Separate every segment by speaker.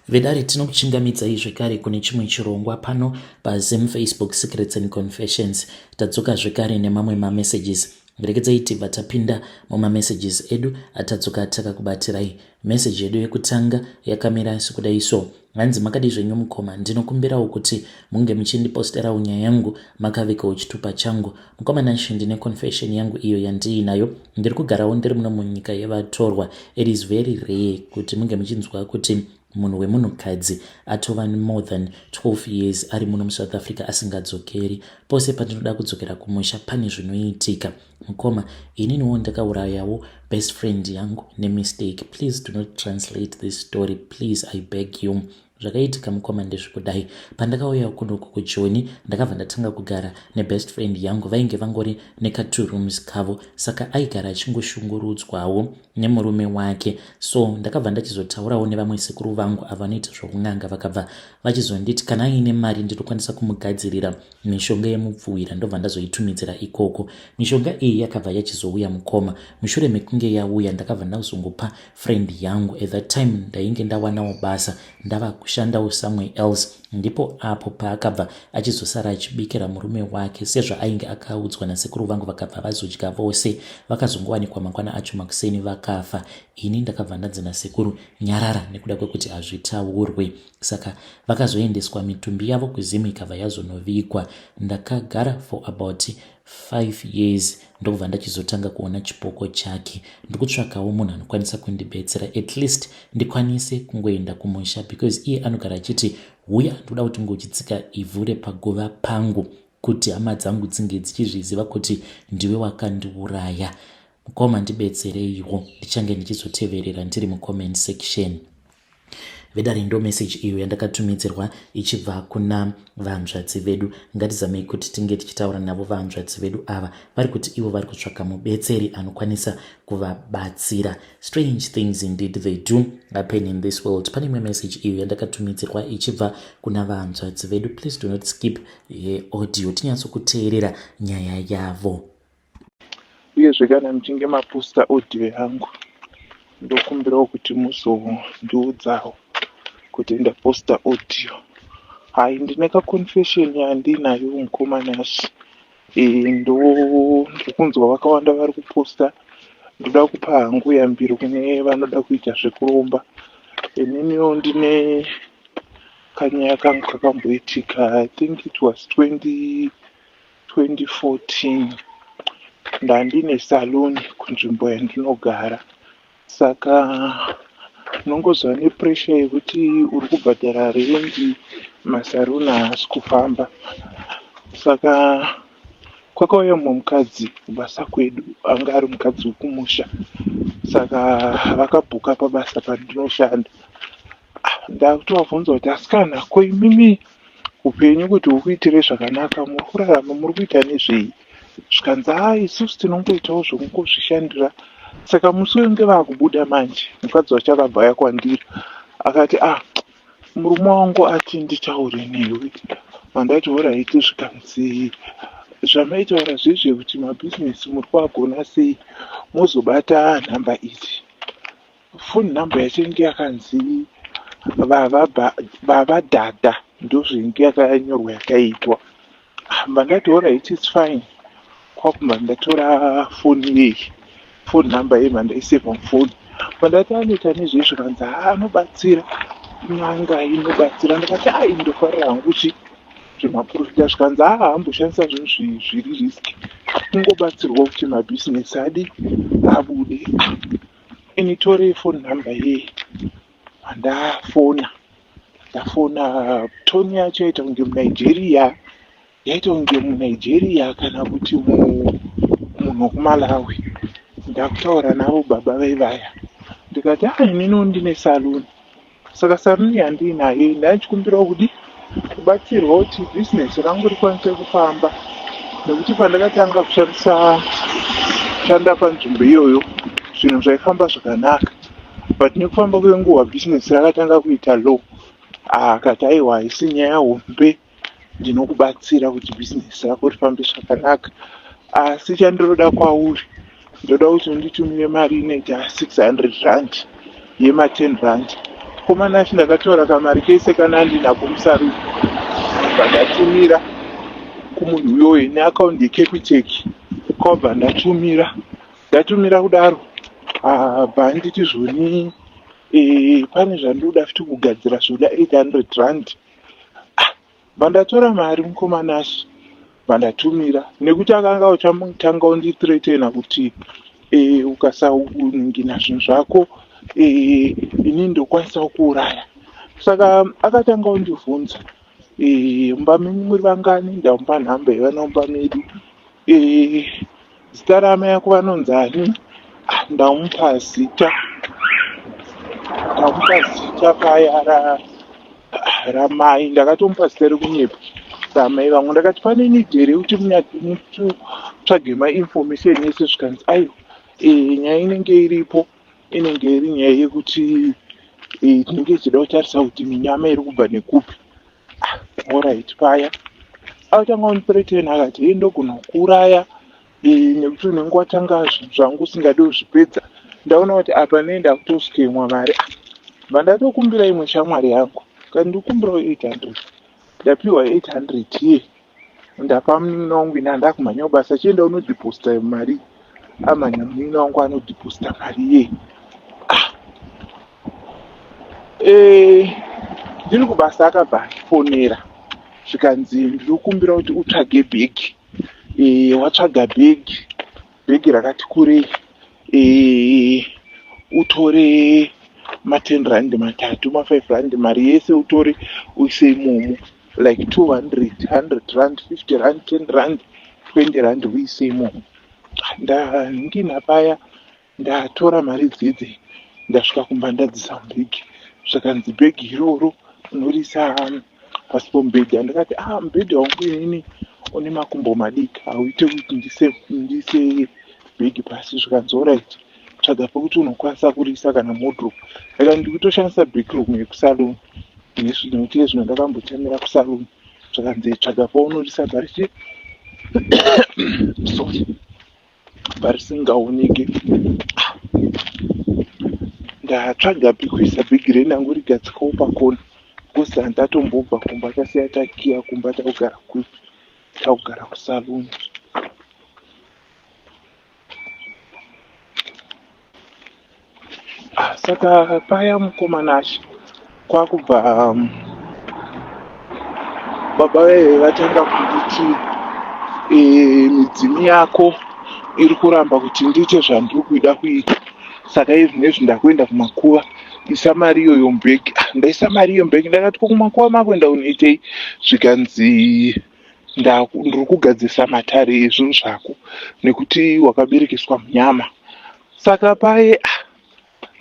Speaker 1: Vedare, tinokuchingamidzai zvekare kune chimwe chirongwa pano paZim Facebook Secrets and Confessions. Tadzoka zvekare nemamwe mamessages. Regedzai tibva tapinda mumamessages edu atadzoka takakubatirai. Message yedu yekutanga yakamira sekudai so. Hanzi, makadii zvenyu mukoma? Ndinokumbirawo kuti munge muchindiposterawo nyaya yangu makavigawo chitupa changu. Mukoma Nashe, ndine confession yangu iyo yandiinayo. Ndiri kugarawo ndiri muno munyika yevatorwa. It is very rare kuti munge muchinzwa kuti munhu wemunhukadzi atova more than 12 years ari muno muSouth Africa asingadzokeri. Pose pandinoda kudzokera kumusha pane zvinoitika. Mukoma, ininiwo ndakaurayawo best friend yangu nemistake. Please do not translate this story, please, I beg you. Zvakaitika mukoma ndezvekudai: pandakauya kunoku kuJoni, ndakabva ndatanga kugara nebest friend yangu. Vainge vangori neka2 rooms kavo, saka aigara achingoshungurudzwawo nemurume wake. So ndakabva ndachizotaurawo nevamwe sekuru vangu avo vanoita zvokun'anga. Vakabva vachizonditi kana aine mari ndinokwanisa kumugadzirira mishonga yemupfuwira, ndobva ndazoitumidzira ikoko. Mishonga iyi yakabva yachizouya mukoma. Mushure mekunge yauya, ndakabva ndazongopa friend yangu. At that time ndainge ndawanawo basa, ndava kushandawo somewhere else. Ndipo apo paakabva achizosara achibikira murume wake sezvaainge akaudzwa nasekuru vangu. Vakabva vazodya vose, vakazongowanikwa mangwana acho makuseni vakafa. Ini ndakabva ndanzi nasekuru, "Nyarara," nekuda kwekuti hazvitaurwe. Saka vakazoendeswa mitumbi yavo kuZimu, ikabva yazonovigwa. Ndakagara for about 5 years, ndokubva ndachizotanga kuona chipoko chake. Ndikutsvakawo munhu anokwanisa kundibetsera, at least ndikwanise kungoenda kumusha, because iye anogara achiti, "Huya, ndoda kuti ngochitsika ivhu repaguva pangu kuti hama dzangu dzinge dzichizviziva kuti ndiwe wakandiuraya." Mukoma, ndibetsereiwo. Ndichange ndichizoteverera ndiri mucomment section. Vedare, ndo message iyo yandakatumidzirwa ichibva kuna vanzvadzi vedu. Ngatizamei kuti tinge tichitaura navo. Vanzvadzi vedu ava vari kuti ivo vari kutsvaka mubetseri anokwanisa kuvabatsira. Strange things indeed, they do happen in this world. Pane imwe message iyo yandakatumidzirwa ichibva kuna vanzvadzi vedu. Please do not skip audio, tinyatsokuteerera nyaya yavo.
Speaker 2: Uyezve kana muchinge maposta audio yangu, ndokumbirawo kuti muzondiudzawo kuti ndaposta audio. Hai, ndine kaconfession yandinayo mukoma Nashe. Ndo ndirikunzwa vakawanda vari kuposta. Ndoda kupa hangu yambiro kune vanoda kuita zvekuromba. Ininiwo ndine kanyaya kangu kakamboitika. I think it was 20 2014. Ndandine saluni kunzvimbo yandinogara, saka unongozova nepressure yekuti uri kubhadhara rendi, masaruni haasi kufamba. Saka kwakauya mumwe mukadzi kubasa kwedu, anga ari mukadzi wekumusha, saka vakabhuka pabasa pandinoshanda. Ndakutovabvunza kuti, "Asikana, ko imimi upenyu kuti hukuitirei zvakanaka, muri kurarama muri kuita nezvei?" Zvikanzi, "Haa, isusu tinongoitawo zvekungozvishandira." Saka musi wenge vakubuda manje, mukadzi wacho akabva auya kwandiri akati, "Ah, murume wangu ati nditaure newe." Mandati, "Alright." Zvikanzi, "Zvamaitaura zvezve kuti mabhizinesi muri kuagona sei, mozobata nhamba idzi." Foni nhamba yacho inge yakanzi Vava Dhadha, ndozvainge yakanyorwa yakaitwa. Mandati, "Alright, it's fine." Kwakubva ndatora foni iyi, foni nhamba iyi, mandaisevha mufoni. Pandati, "Anoita nezvei?" Zvikanzi, "Haa, anobatsira, n'anga inobatsira." Ndakati, "Ai, ndofarira hangu chi zvemaprofita." Zvikanzi, "Haa, haamboshandisa zvinhu zviri risky, kungobatsirwa kuti mabhizinesi adi abude." Ini torei foni nhamba iyei. Ndafona, ndafona, tone yacho yaita kunge muNigeria, yaita kunge muNigeria kana kuti munhu wekuMalawi. Ndakutaura navo baba vaivaya, ndikati, "A, ininiwo ndine saluni, saka saluni yandiinayo ndaichikumbirawo kudi kubatsirwa kuti bhizinesi rangu rikwanise kufamba, nekuti pandakatanga kushandisa kushanda panzvimbo iyoyo zvinhu zvaifamba zvakanaka, but nekufamba kwenguva bhizinesi rakatanga kuita low." Akati, "Aiwa, haisi nyaya hombe, ndinokubatsira kuti bhizinesi rako rifambe zvakanaka, asi chandinoda kwauri, ndoda kuti unditumire mari inoita R600 yema10 rand." Komana shi ndakatora kamari kese kana andinako musaruri ndobva ndatumira kumunhu uyoyo neakaundi yeCapitec kwabva ndatumira ndatumira kudaro bva anditi zvoni e, pane zvandinoda futi kugadzira zvoda 800 rand ah, bva ndatora mari mukoma Nashe bva ndatumira nekuti akanga uchatanga undithreatena kuti e, ukasaningina zvinhu zvako e, ini ndokwanisa kuuraya saka akatanga undibvunza e, mumba menyu muri vangani ndamupa nhamba yevana mumba medu e, zita ramai ako vanonzi ani ah, ndamupa zita ndamupa zita paya ra ramai ndakatomupa zita rekunyepa ramai vangu ndakati pane need here kuti mutsvage mainformation ese zvikanzi aiwa e, nyaya inenge iripo inenge iri nyaya yekuti e, tinenge tichida kutarisa kuti minyama iri kubva nekupi ah, alright paya akatanga kundithreatena akati hei ndogona kuuraya e, nekuti unenge watanga zvinhu zvangu usingadi kuzvipedza ndaona kuti apa nee ndakutoscamwa mari ah, bva ndatokumbira imwe shamwari yangu kati ndikumbirawo 800 ndapiwa 800 ye ndapa munin'ina wangu ini handakumhanya kubasa chienda unodhiposita mari amhanya munin'ina wangu anodhiposita mari ye ah. e, ndiri kubasa akabva andifonera zvikanzi ndiri kukumbira kuti utsvage bhegi e, watsvaga bhegi bhegi rakati kurei e, utore ma10 rand matatu ma5 rand mari yese utore uise imomo like 200 100 rand 50 rand 10 rand 20 rand uise imomo ndangina paya ndatora mari dzidze ndasvika kumba ndadzisa mubhegi zvakanzi bhegi iroro unorisa pasi pomubhedha ndakati ah mubhedha wangu inini une makumbo madiki hauite kuti ndise ndise bhegi pasi zvikanzi alright tsvaga pekuti unokwanisa kuriisa kana muwardrobe saka ndikutoshandisa backroom yekusalon nekuti ezvino ndakambotamira kusalon zvakanzi tsvaga paunorisa parichi sorry parisingaoneki ndatsvaga pekuisa bhegi rendangu rigadzikawo pakona because handatombobva kumba tasiya takiya kumba takugara kupi takugara kusaluni ah, saka paya mukomana achi kwakubva baba vaive vatanga kunditi e, midzimu yako iri kuramba kuti ndiite zvandiri kuida kuita saka izvinezvi ndakuenda kumakuva isa mari iyoyo mubhegi ah, ndaisa mari iyo mubhegi ndakati ko kumakuva makuenda kunoitei zvikanzi ndiri kugadzirisa matare ezvinhu zvako nekuti wakaberekeswa munyama saka paye ah,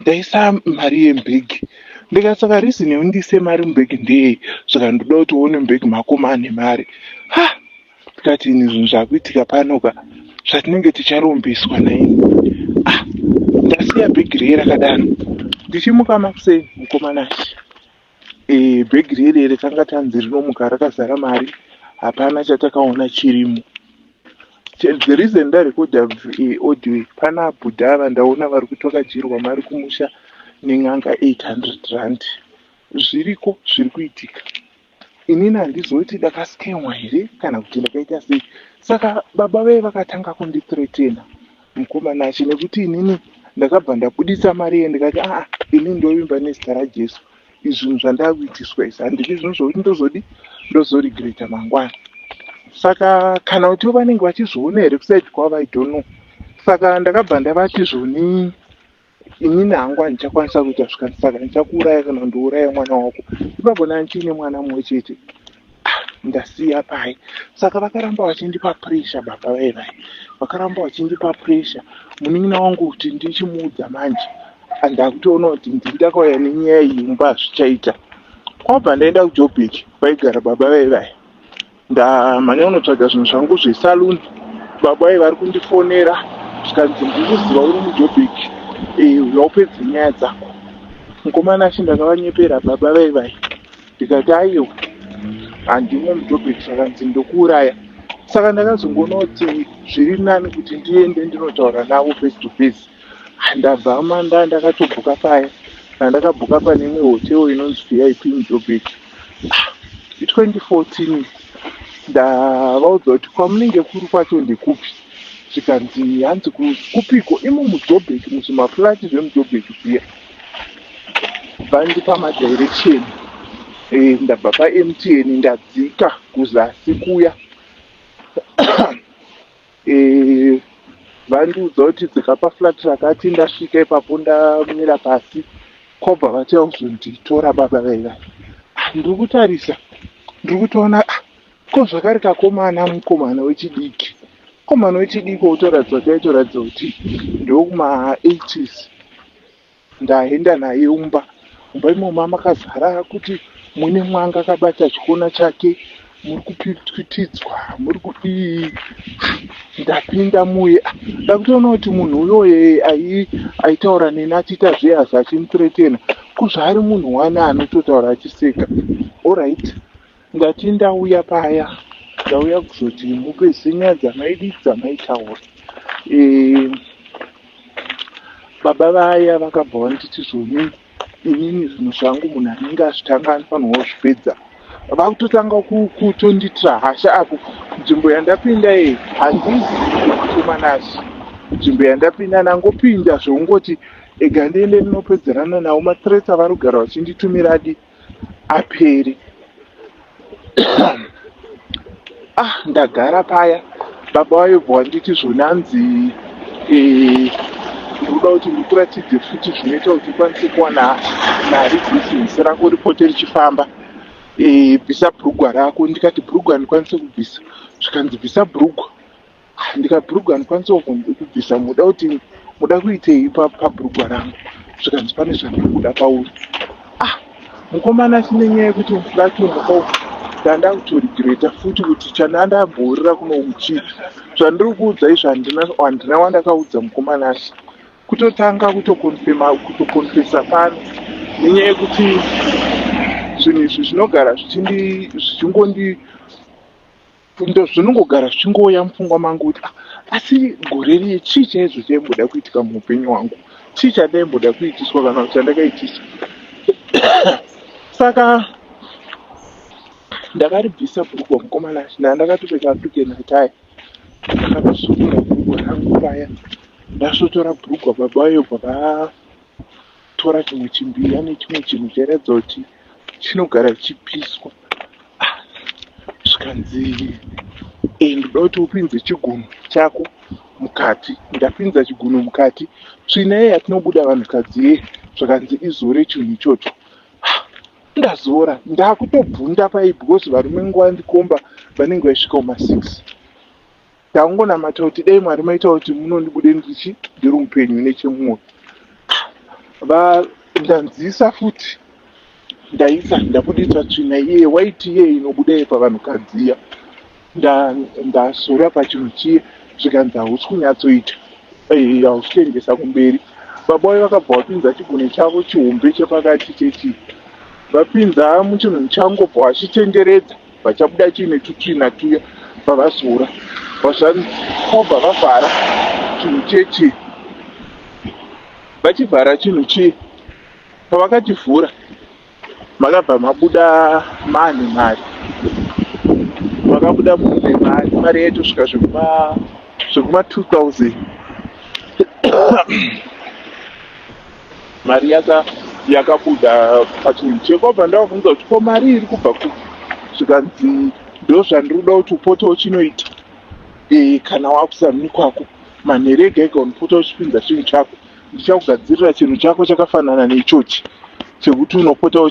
Speaker 2: ndaisa mari yemubhegi ndikati saka reason yekuti ndiise mari mubhegi ndeyei zvikandoda kuti uone mubhegi mako maane mari ha ndikati ini zvinhu zvakuitika pano ka zvatinenge ticharombeswa naini ah ndasiya bhegi riye rakadaro ndichimuka makuseni mukomanashi e, bhegi riye retanga tanzi rinomuka rakazara mari hapana chatakaona chirimo the reason ndarekodha audio pana bhudha ava ndaona vari kuti vakadyirwa mari kumusha nen'anga 800 rand zviriko zviri kuitika inini handizoti ndakascamwa here kana kuti ndakaita sei saka baba vai vakatanga kundithreatena mukomana achi nekuti inini ndakabva ndabudisa mari iye ndikati aa inini ndovimba nezita rajesu izvi zvinhu zvandakuitiswa izvi handidi zvinhu zvokuti ndozodi ndozoregreta mangwana saka kana kuti vanenge vachizviona here kuside kwavo i don't know saka ndakabva ndavati zvoni inini hangu handichakwanisa kuita zvikanzi saka ndichakuuraya kana kundouraya mwana wako ipapo ndandichiine mwana mumwe chete ah, ndasiya pai saka vakaramba vachindipa pressure baba vai vai vakaramba vachindipa pressure munin'ina wangu kuti ndichimuudza manje ndakutoona kuti ndini ndakauya nenyaya iyi mumba hazvichaita kwabva ndaenda kuJoburg kwaigara baba vai vai ndamhanya kunotsvaga zvinhu zvangu zvesaluni baba vai vari kundifonera zvikanzi ndikuziva uri muJoburg uya upedze nyaya dzako mukomana achi ndakavanyepera baba vai vai ndikati aiwa handimo muJoburg zvakanzi ndokuuraya saka ndakazongoona kuti zviri nani kuti ndiende ndinotaura navo face to face ndabva manda ndakatobhuka paya Randakabhuka pane imwe hotel inonzi VIP muJoburg. I2014. Ndavaudza kuti kwamunenge kuri kwacho ndekupi, zvikanzi hanzi kupiko imo muJoburg, muzvimaflat zvemuJoburg zviya. Vandipa madirection. Ndabva paMTN, ndadzika kuzasi kuya. Vandiudza kuti dzika paflat rakati. Ndasvika ipapo, ndamira pasi, kwabva vati kuzonditora baba vaiva. Ndiri kutarisa, ndiri kutoona ko zvakare kakomana, mukomana wechidiki, mukomana wechidiki wotoratidza kuti aitoratidza kuti ndewekuma80s. Ndaenda naye umba. Mumba imomo makazara kuti mune mwanga akabata chikona chake, muri kupwitidzwa, muri kudii. Ndapinda muye, ndakutoona kuti munhu uyoye aitaura neni achiita zvehazi, achindithreatena, ko zvaari munhu wani anototaura achiseka. Alright, ndati ndauya paya, ndauya kuzoti mupedzise nyaya dzamaidi dzamaitaura. Baba vaya vakabva vanditi zvoni, inini zvinhu zvangu munhu anenge azvitanga anofanirwa kuzvipedza. Vakutotanga kutondiitira hasha. Apo nzvimbo yandapinda iyi handizi kumanasi. Nzvimbo yandapinda, ndangopinda zvekungoti ega ndiende ndinopedzerana navo mathreats avari kugara vachinditumira adi aperi. Ah, ndagara paya, baba vayo bva vanditi zvonanzi ndikuda kuti ndikuratidze futi zvinoita kuti ukwanise kuwana mari, bhizinesi rako ripote richifamba. Bvisa bhurugwa rako. Ndikati bhurugwa ndikwanise kubvisa? Zvikanzi bvisa bhurugwa. Ndikati bhurugwa handikwanisi kubvisa, muda kuti muda kuitei pabhurugwa rangu? Zvikanzi pane zvandiri kuda pauri. Ah, mukomana, chine nyaya yekuti muflat umu ndanda kutoregreta futi kuti chandandambourira kuno uchii. Zvandiri kuudza izvi handina wandakaudza, mukomana, asi kutotanga kutoconfirma, kutoconfessa pano, nenyaya yekuti zvinhu izvi zvinogara zvichingondi zvinongogara zvichingouya mupfungwa mangu kuti ah, asi gore riye chii chaizvo chaimboda kuitika muupenyu hwangu? Chii chandaimboda kuitiswa kana kuti chandakaitiswa? Saka ndakaribvisa bhurugwa, mukomana, ndandakatopfeka African attire. Ndakatosvotora bhurugwa rangu paya. Ndasvotora bhurugwa, baba vayo bva vatora chimwe chimbiya nechimwe chinhu chairatidza kuti chinogara chichipiswa. Zvikanzi ndoda kuti upinze chigunwe chako mukati. Ndapinza chigunwe mukati, tsvina iye yatinobuda vanhukadzi iye, zvakanzi izore chinhu ichocho. Ndazora, ndakutobvunda pai, because varume nguva ndikomba vanenge vaisvika kuma6. Ndangonamata kuti dai Mwari maita kuti munondibude ndichi ndiri mupenyu nechemwoyo. Ndanzisa futi, ndaisa, ndabuditsa tsvina iye waiti iye inobuda iye pavanhukadzi iya. Ndazora pachinhu chiye, zvikanzi hausi kunyatsoita, hausi kuendesa kumberi. Baba vayo vakabva vapinza chigunwe chavo chihombe chepakati chechi, vapinza muchinhu changobva vachitenderedza, vachabuda chiine tutsvina tuya pavazora. Vazvabva vavhara chinhu chechi, vachivhara chinhu chiye, pavakachivhura makabva mabuda mane mari, makabuda mune mari, mari yaitosvika zvekuma 2000. Mari yakabuda pachinhu chekwabva. Ndavabvunza kuti ko mari iri kubva kupi? Zvikanzi ndo zvandiri kuda kuti upote uchinoita kana wakusamini kwako manheru ega ega, unopota uchipinza chinhu chako. Ndichakugadzirira chinhu chako chakafanana neichochi chekuti unopota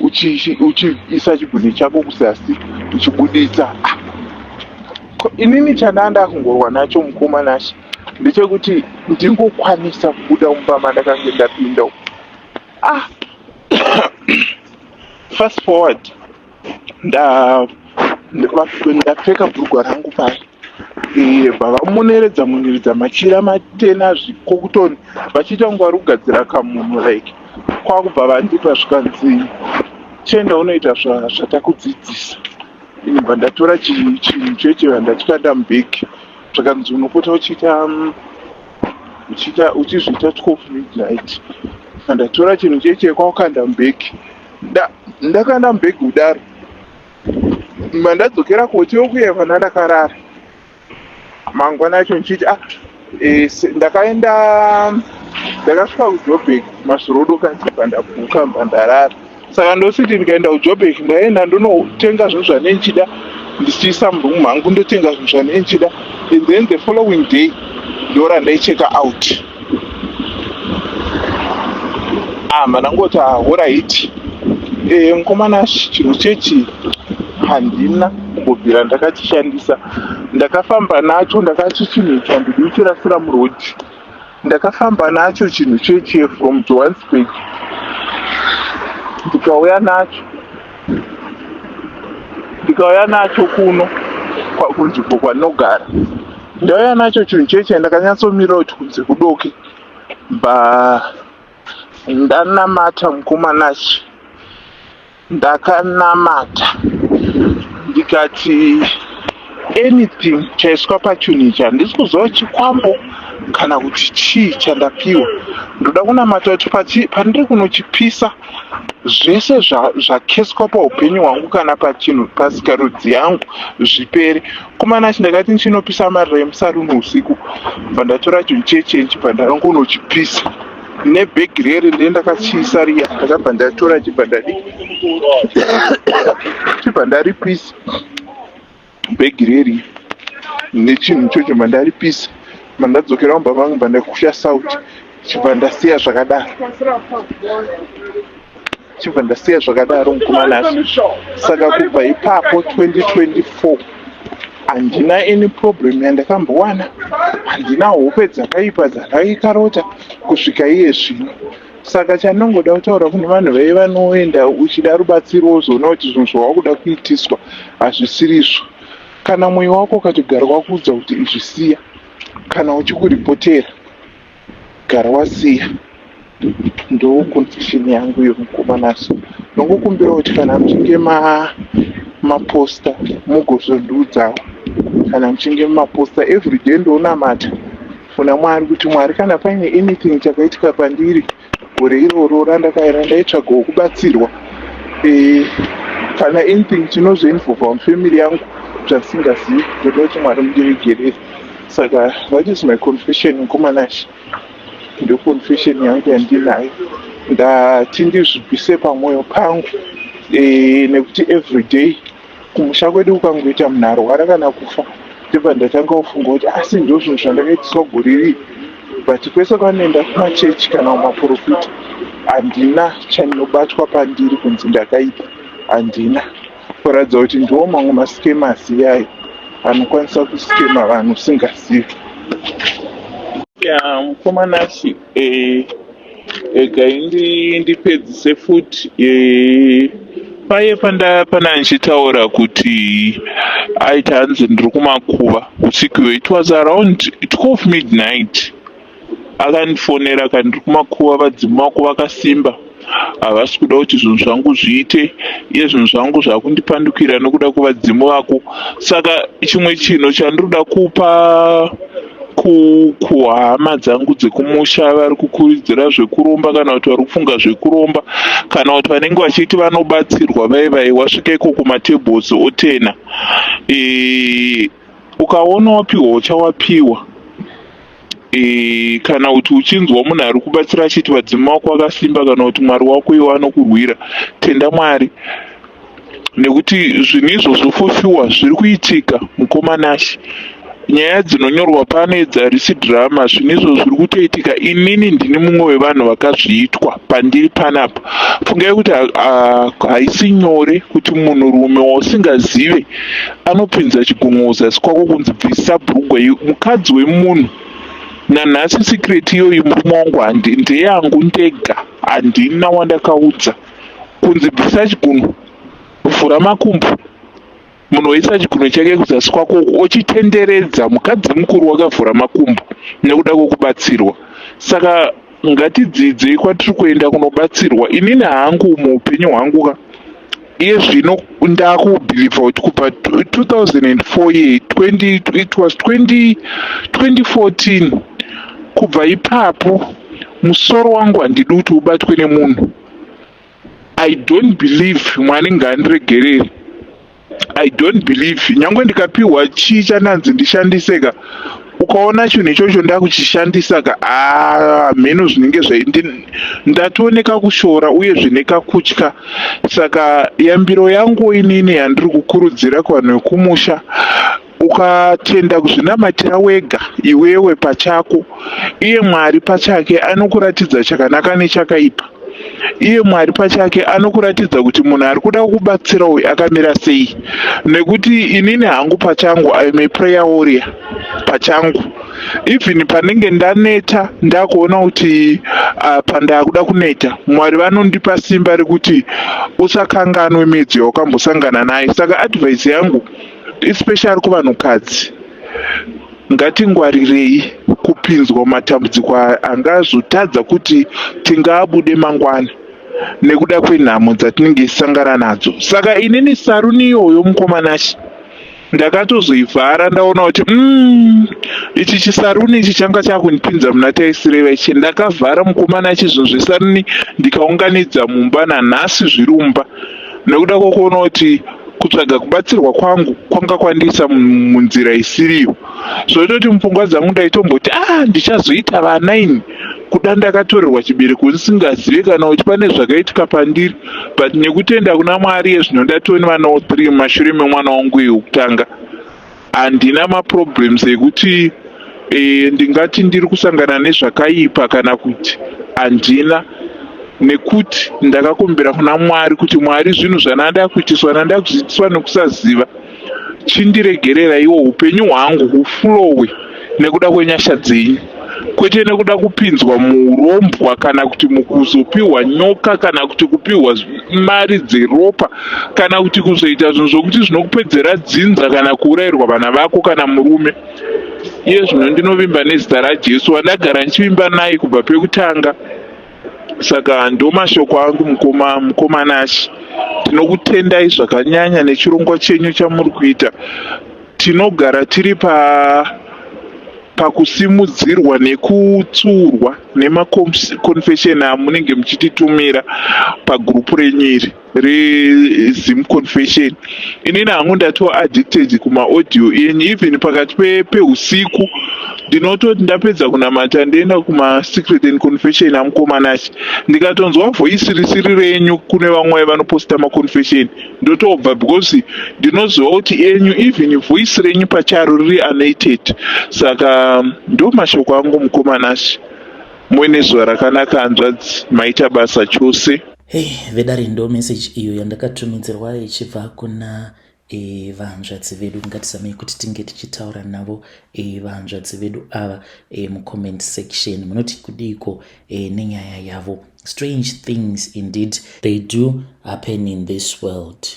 Speaker 2: uchiisa chigunwe chako kuzasi uchibuditsa. Ah, inini chandanga kungorwa nacho, mukoma Nashe, ndechekuti ndingokwanisa kubuda mumba mandakange ndapinda. Ah, fast forward, ndapfeka bhurugwa rangu paya, bva vamoneredza muneredza machira matena zvikokutoni, vachiita kunge vari kugadzira kamunhu like. Kwakubva vandipa, zvikanzi chienda unoita zvatakudzidzisa. Ini bva ndatora chinhu cheche, ndachikanda mubhegi. Zvakanzi unopota uchiita uchizviita 12 midnight. Ndatora chinhu cheche kwakukanda mubhegi. Ndakanda mubhegi kudaro. Mandadzokera kuhotel kuye pana ndakarara. Mangwana acho ndichiti ah, e, ndakaenda ndakasvika kuJoburg mazvirodoka ndibva ndabhuka mba ndarara. Saka ndositi ndikaenda kuJoburg ndaenda ndonotenga zvinhu zvandinenge ndichida ndichiisa muroom mangu ndotenga zvinhu zvandinenge ndichida and then the following day ndorandaicheka out. Ah, mandangoti ah, horaiti eh, mukomana chinhu chechi handina kumbobvira ndakachishandisa. Ndakafamba nacho ndakati chinhu ichi handidi kuchirasira muroad. Ndakafamba nacho chinhu cheche from Johannesburg ndikauya nacho ndikauya nacho kuno kunzvimbo kwandinogara. Ndauya nacho chinhu cheche ndakanyatsomirira kuti kunze kudoke ba ndanamata mukoma Nashe. Ndakanamata ndikati anything chaiswa pachinhu ichi handisi kuziva chikwambo kana kuti chii chandapiwa. Ndoda kunamata kuti pandiri kunochipisa zvese zvakeswa paupenyu hwangu kana pachinhu pasikarudzi yangu zvipere. Komana ndakati ndichinopisa marira emusaruni usiku bva ndatora chinhu cheche chibva ndangonochipisa. Nebhegi riye rine ndakachiisa riya ndakabva ndatora chibva ndadi chibva ndaripisa bhegi riye riya nechinhu ichocho bva ndaripisa bva ndadzokera mumba mangu bva ndakusha sauti chibva ndasiya zvakadaro chibva ndasiya zvakadaro mukomana saka kubva ipapo 2024 handina any problem yandakambowana handina hope dzakaipa dzandaikarota kusvika iye zvino saka chandinongoda kutaura kune vanhu vaive vanoenda uchida rubatsiro wozoona kuti zvinhu zvawakuda kuitiswa hazvisirizvo kana mwoyo wako ukatogara wakuudza kuti izvi siya kana uchikuripotera gara wasiya ndo confession yangu iyo mukoma Naso ndongokumbira kuti kana muchinge maposta mugozondiudzawo kana muchinge maposta everyday ndonamata kuna Mwari kuti Mwari kana paine anything chakaitika pandiri gore iroro randaitsvagawo kubatsirwa e, kana anything chinozoinvolva mufamily yangu zvandisingazivi ndoda kuti Mwari mundiregerere saka that is my confession mukoma Nashe ndo confession yangu yandinayo ndati ndizvibvise pamwoyo pangu e, nekuti everyday kumusha kwedu ukangoita munhu arwara kana kufa ndobva ndatanga kufunga kuti asi ndo zvinhu zvandakaitiswa gore riri but kwese kwanoenda kumachechi kana kumaprofita handina chandinobatwa pandiri kunzi ndakaipa handina kuratidza kuti ndiwo mamwe mascammers iyayo anokwanisa kuskema vanhu usingazivi ya mukoma Nashi regai ndipedzise futi paye pana ndichitaura kuti aiti hanzi ndiri kumakuva usiku it was around 12 midnight akandifonera akati ndiri kumakuva vadzimu vako vakasimba havasi kuda kuti zvinhu zvangu zviite iye zvinhu zvangu zvakundipandukira nokuda kwevadzimu vako saka chimwe chinhu chandinoda kupa kuhama dzangu dzekumusha vari kukurudzira zvekuromba kana kuti vari kufunga zvekuromba kana kuti vanenge vachiti vanobatsirwa vai vai wasvika iko kumatables otena e, ukaona wapiwa uchawapiwa e, kana kuti uchinzwa munhu ari kubatsira achiti vadzimu vako vakasimba kana kuti Mwari wako iwo anokurwira tenda Mwari nekuti zvinhu izvozvo for sure zviri kuitika mukoma Nashi nyaya dzinonyorwa pano idzi harisi drama zvinhu izvozvo zviri kutoitika inini ndini mumwe wevanhu vakazviitwa pandiri panapa fungai kuti haisi nyore kuti munhurume wausingazive anopinza chigunwe kuzasi kwako kunzi bvisa bhurugwa mukadzi wemunhu nanhasi secret iyoyi murume wangu ndeyangu ndega handina wandakaudza kunzi bvisa chigunwe vhura makumbo munhu woisa chigunwe chake kuzasi kwako uku ochitenderedza mukadzi mukuru wakavhura makumbo nekuda kwekubatsirwa saka ngatidzidzei kwatiri kuenda kunobatsirwa inini hangu muupenyu hwangu ka iye zvino ndakubhilivha kuti kubva 2004 ye 20, it was 20, 2014 kubva ipapo Musoro wangu handidi kuti ubatwe nemunhu. I don't believe Mwari ngaandiregerere. I don't believe nyangwe ndikapiwa chii chandanzi ndishandise ka, ukaona chinhu ichocho ndakuchishandisa ka, haa, mheno zvinenge zvai ndatooneka kushora uyezve nekakutya. Saka yambiro yangu inini yandiri kukurudzira kuvanhu vekumusha, ukatenda kuzvinamatira wega iwewe pachako, iye Mwari pachake anokuratidza chakanaka nechakaipa. Iye Mwari pachake anokuratidza kuti munhu ari kuda kukubatsira uyu akamira sei. Nekuti inini hangu pachangu, I am a prayer warrior pachangu. Even panenge ndaneta, ndakuona kuti pandakuda kuneta, Mwari vanondipa simba rekuti usakanganwe midzi yawakambosangana nayo. Saka advice yangu, especially kuvanhukadzi, ngatingwarirei kupinzwa mumatambudziko angazotadza kuti tingaabude mangwana nekuda kwenhamo dzatinenge tichisangana nadzo. Saka inini saruni iyoyo, mukoma Nashe, ndakatozoivhara ndaona kuti ichi chisaruni ichi changa chakundipinza muna taisireva ichi. Ndakavhara, mukoma Nashe, zvinhu zvesaruni, ndikaunganidza mumba. Nanhasi zviri mumba nekuda kwokuona kuti kutsvaga kubatsirwa kwangu kwanga kwandiisa munzira isiriyo. Zvoitoti mupfungwa dzangu ndaitomboti, "Ah, ndichazoita vana ini kuda ndakatorerwa chibereko ndisingazive kana kuti pane zvakaitika pandiri." But nekutenda kuna Mwari, yezvino ndatoni vanawo 3 mumashure memwana wangu uyu wekutanga. Handina maproblems ekuti ndingati ndiri kusangana nezvakaipa kana kuti handina, nekuti ndakakumbira kuna Mwari kuti, "Mwari, zvinhu zvandanda kuitiswa, ndanda kuzviitiswa nekusaziva, chindiregereraiwo, upenyu hwangu huflowe nekuda kwenyasha dzenyu, kwete nekuda kupinzwa muurombwa kana kuti mukuzopiwa nyoka kana kuti kupiwa mari dzeropa kana kuti kuzoita zvinhu zvokuti zvinokupedzera dzinza kana kuurayirwa vana vako kana murume." Iye zvino ndinovimba nezita raJesu wandagara ndichivimba naye kubva pekutanga. Saka ndo mashoko angu, mukoma. Mukoma Nashe, tinokutendai zvakanyanya nechirongwa chenyu chamuri kuita. Tinogara tiri pakusimudzirwa nekutsurwa nemaconfession amunenge muchititumira pagurupu renyu iri reZim Confession. Inini hangu ndatova addicted kumaaudio enyu. Even pakati peusiku ndinototi ndapedza kunamata, ndoenda kumasecret and confession amukoma Nashe. Ndikatonzwa voice risiri renyu kune vamwe vanoposta maconfession, ndotobva, because ndinoziva kuti enyu, even voice renyu pacharo riri anointed. Saka ndo mashoko angu, mukoma Nashe. Muine zuva rakanaka, hanzvadzi. Maita basa chose.
Speaker 1: Hei vedare, ndo message iyo yandakatumidzirwa ichibva kuna vahanzvadzi vedu. Ngatizamei kuti tinge tichitaura navo vahanzvadzi vedu ava mucomment section. Munoti kudiko nenyaya yavo? Strange things indeed, they do happen in this world.